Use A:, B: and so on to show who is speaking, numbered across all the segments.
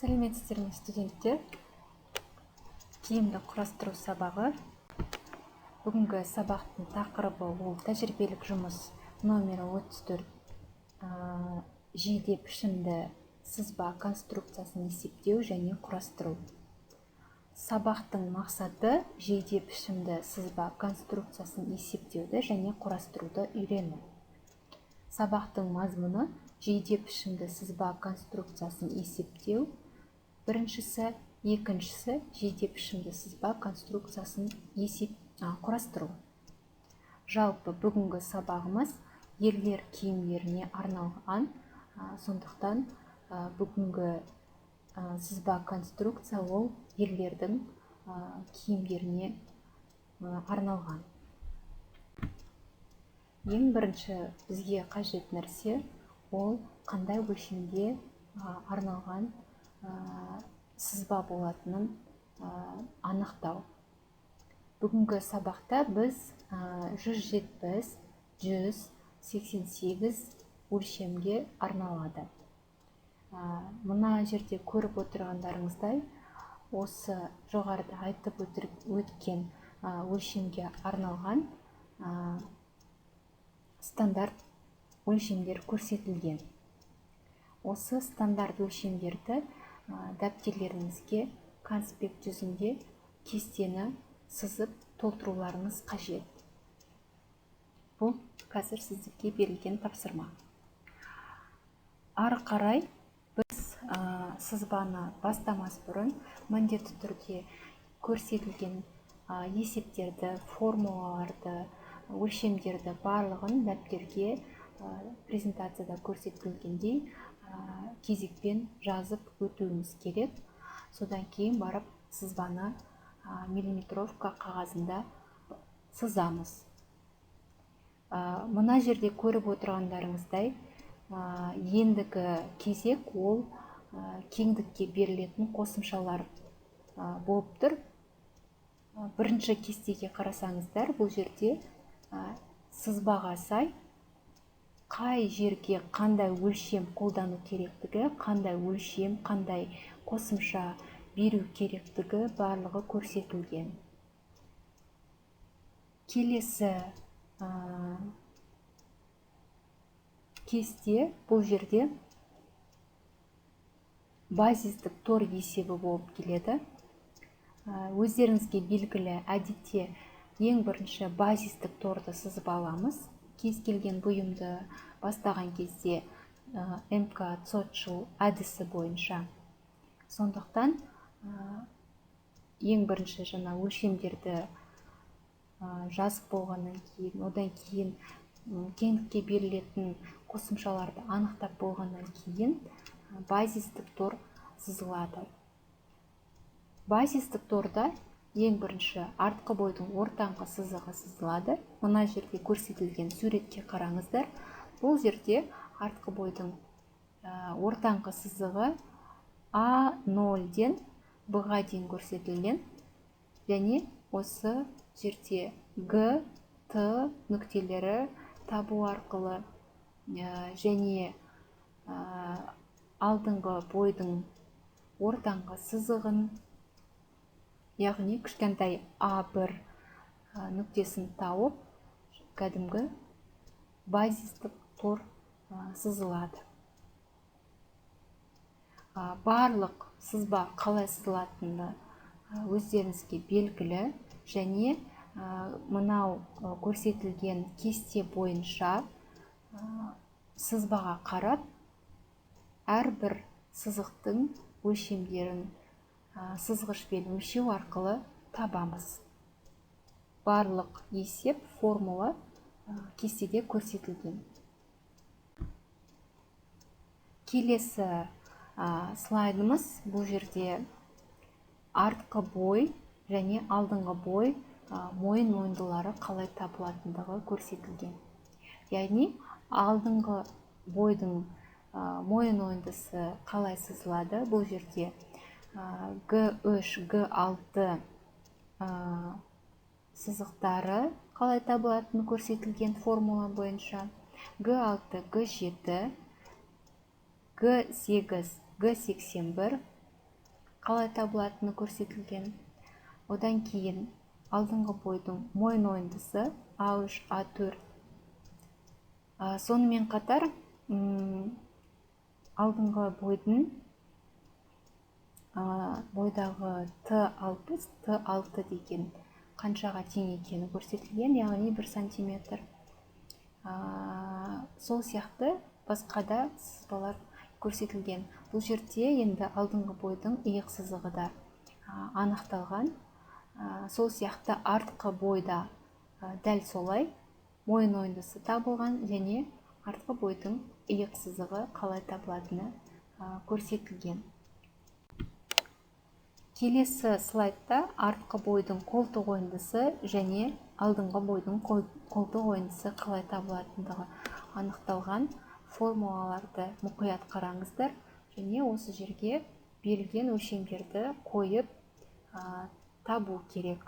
A: Сәлеметсіздер ме, студенттер! Киімді құрастыру сабағы. Бүгінгі сабақтың тақырыбы ол тәжірибелік жұмыс номері 34, жейде пішінді сызба конструкциясын есептеу және құрастыру. Сабақтың мақсаты: жейде пішінді сызба конструкциясын есептеуді және құрастыруды үйрену. Сабақтың мазмұны: жейде пішінді сызба конструкциясын есептеу біріншісі, екіншісі жейде пішінді сызба конструкциясын құрастыру. Жалпы, бүгінгі сабағымыз ерлер киімдеріне арналған, сондықтан бүгінгі сызба конструкция ол ерлердің киімдеріне арналған. Ең бірінші бізге қажет нәрсе ол қандай өлшемге арналған сызба болатынын анықтау. Бүгінгі сабақта біз 170, 188 өлшемге арналады. Мына жерде көріп отырғандарыңыздай, осы жоғарыда айтып өткен өлшемге арналған стандарт өлшемдер көрсетілген. Осы стандарт өлшемдерді дәптерлеріңізге конспект жүзінде кестені сызып толтыруларыңыз қажет. Бұл қазір сіздерге берілген тапсырма. Ары қарай біз сызбаны бастамас бұрын міндетті түрде көрсетілген есептерді, формулаларды, өлшемдерді барлығын дәптерге презентацияда көрсетілгендей кезекпен жазып өтуіміз керек. Содан кейін барып сызбаны миллиметровка қағазында сызамыз. Мына жерде көріп отырғандарыңыздай, ендігі кезек ол кеңдікке берілетін қосымшалар болып тұр. Бірінші кестеге қарасаңыздар, бұл жерде сызбаға сай қай жерге қандай өлшем қолдану керектігі, қандай өлшем, қандай қосымша беру керектігі барлығы көрсетілген. Келесі кесте бұл жерде базистік тор есебі болып келеді. Өздеріңізге белгілі, әдетте ең бірінші базистік торды сызып аламыз. Кез келген бұйымды бастаған кезде МК ЦОДшыл әдісі бойынша. Сондықтан ең бірінші жаңа өлшемдерді жазып болғаннан кейін, одан кейін кеңдікке берілетін қосымшаларды анықтап болғаннан кейін базистік тор сызылады. Базистік торда ең бірінші артқы бойдың ортаңғы сызығы сызылады. Мына жерде көрсетілген суретке қараңыздар. Бұл жерде артқы бойдың ортаңғы сызығы А0-ден Б-ға дейін көрсетілген және осы жерде Г, Т нүктелері табу арқылы және алдыңғы бойдың ортаңғы сызығын, яғни кішкентай А1 нүктесін тауып, кәдімгі базистік тор сызылады. Барлық сызба қалай сызылатыны өздеріңізге белгілі және мынау көрсетілген кесте бойынша сызбаға қарап әрбір сызықтың өлшемдерін сызғышпен өлшеу арқылы табамыз. Барлық есеп формула кестеде көрсетілген. Келесі слайдымыз бұл жерде артқы бой және алдыңғы бой мойын ойындылары қалай табылатындығы көрсетілген. Яғни алдыңғы бойдың мойын ойындысы қалай сызылады? Бұл жерде Г3, Г6 сызықтары қалай табылатыны көрсетілген формула бойынша. Г6, Г7, Г8, Г81, қалай табылатыны көрсетілген. Одан кейін алдыңғы бойдың мойын ойындысы А3, А4. Сонымен қатар алдыңғы бойдың бойдағы Т60, Т6 деген қаншаға тең екені көрсетілген, яғни 1 сантиметр. Сол сияқты басқа да сызбалар көрсетілген. Бұл жерде енді алдыңғы бойдың иық сызығы да анықталған. Сол сияқты артқы бойда дәл солай мойын ойындысы табылған және артқы бойдың иық сызығы қалай табылатыны көрсетілген. Келесі слайдта артқы бойдың қолтық ойындысы және алдыңғы бойдың қолтық ойындысы қалай табылатындығы анықталған. Формулаларды мұқият қараңыздар және осы жерге берілген өлшемдерді қойып табу керек,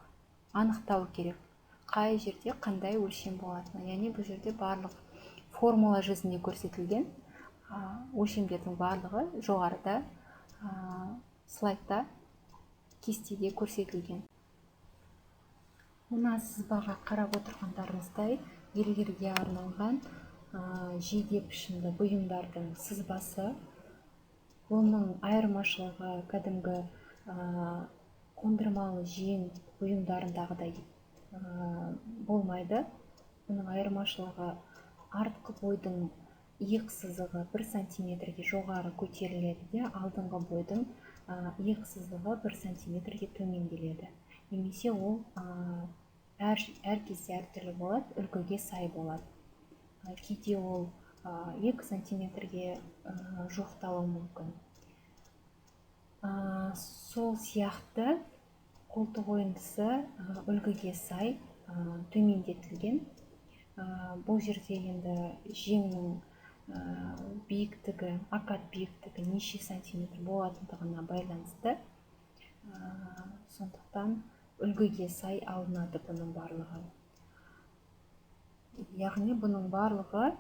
A: анықтау керек, қай жерде қандай өлшем болатыны. Яғни бұл жерде барлық формула жүзінде көрсетілген өлшемдердің барлығы жоғарыда слайдта кестеде көрсетілген. Мына сызбаға қарап отырғандарыңыздай, ерлерге арналған жейде пішінді бұйымдардың сызбасы. Оның айырмашылығы кәдімгі қондырмалы жең бұйымдарындағыдай болмайды. Бұның айырмашылығы артқы бойдың иық сызығы 1 сантиметрге жоғары көтеріледі де, алдыңғы бойдың иық сызығы 1 сантиметрге төменделеді. Немесе ол әр кезде әртүрлі болады, үлгіге сай болады. Кейде ол 2 сантиметрге жуықталуы мүмкін. Сол сияқты қолтық ойындысы үлгіге сай төмендетілген. Бұл жерде енді жеңнің биіктігі, акат биіктігі неше сантиметр болатындығына байланысты. Сондықтан үлгіге сай алынады бұның барлығы. Яғни бұның барлығы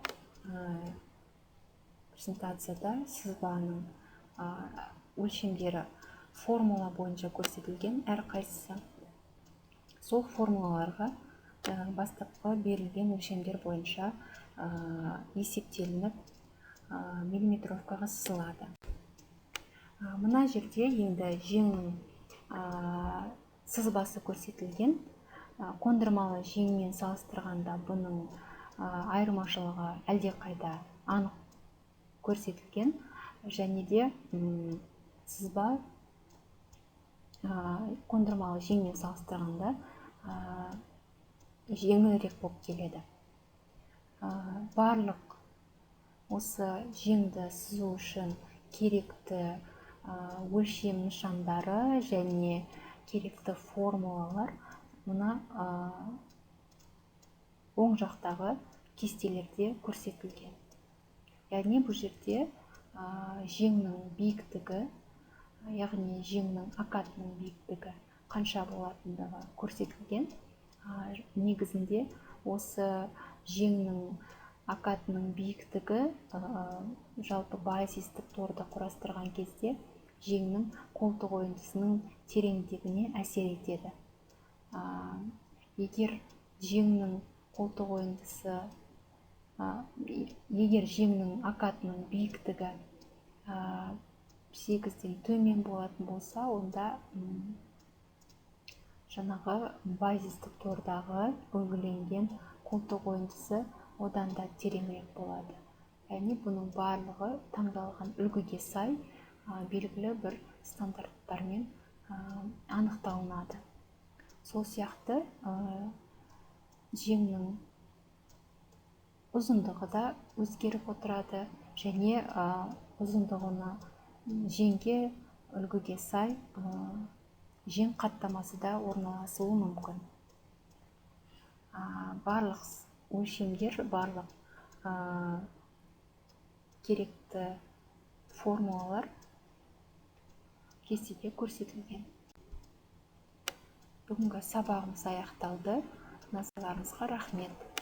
A: презентацияда сызбаның өлшемдері формула бойынша көрсетілген, әрқайсысы. Сол формулаларға бастапқы берілген өлшемдер бойынша есептелініп миллиметровкаға сызылады. Мына жерде енді жеңнің сызбасы көрсетілген. Қондырмалы жеңмен салыстырғанда бұның айырмашылығы әлдеқайда анық көрсетілген. Және де сызба қондырмалы жеңмен салыстырғанда жеңілірек болып келеді. Барлық осы жеңді сызу үшін керекті өлшем нышандары және керекті формулалар мына оң жақтағы кестелерде көрсетілген. Яғни бұл жерде жеңнің биіктігі, яғни жеңнің акатының биіктігі қанша болатындығы көрсетілген. Негізінде осы жеңнің акатының биіктігі жалпы базистік торды құрастырған кезде жеңнің қолтық ойындысының тереңдігіне әсер етеді. Егер жеңнің қолтық ойындысы, егер жеңнің акатының биіктігі 8-ден төмен болатын болса, онда жаңағы базистік тордағы үлгіленген қолтық ойындысы одан да тереңірек болады. Яғни бұның барлығы таңдалған үлгіге сай белгілі бір стандарттармен анықталынады. Сол сияқты жеңнің ұзындығы да өзгеріп отырады және ұзындығына жеңге үлгіге сай жең қаттамасы да орналасуы мүмкін. Барлық өлшемдер, барлық керекті формулалар кестеде көрсетілген. Бүгінгі сабағымыз аяқталды. Назарларыңызға рахмет.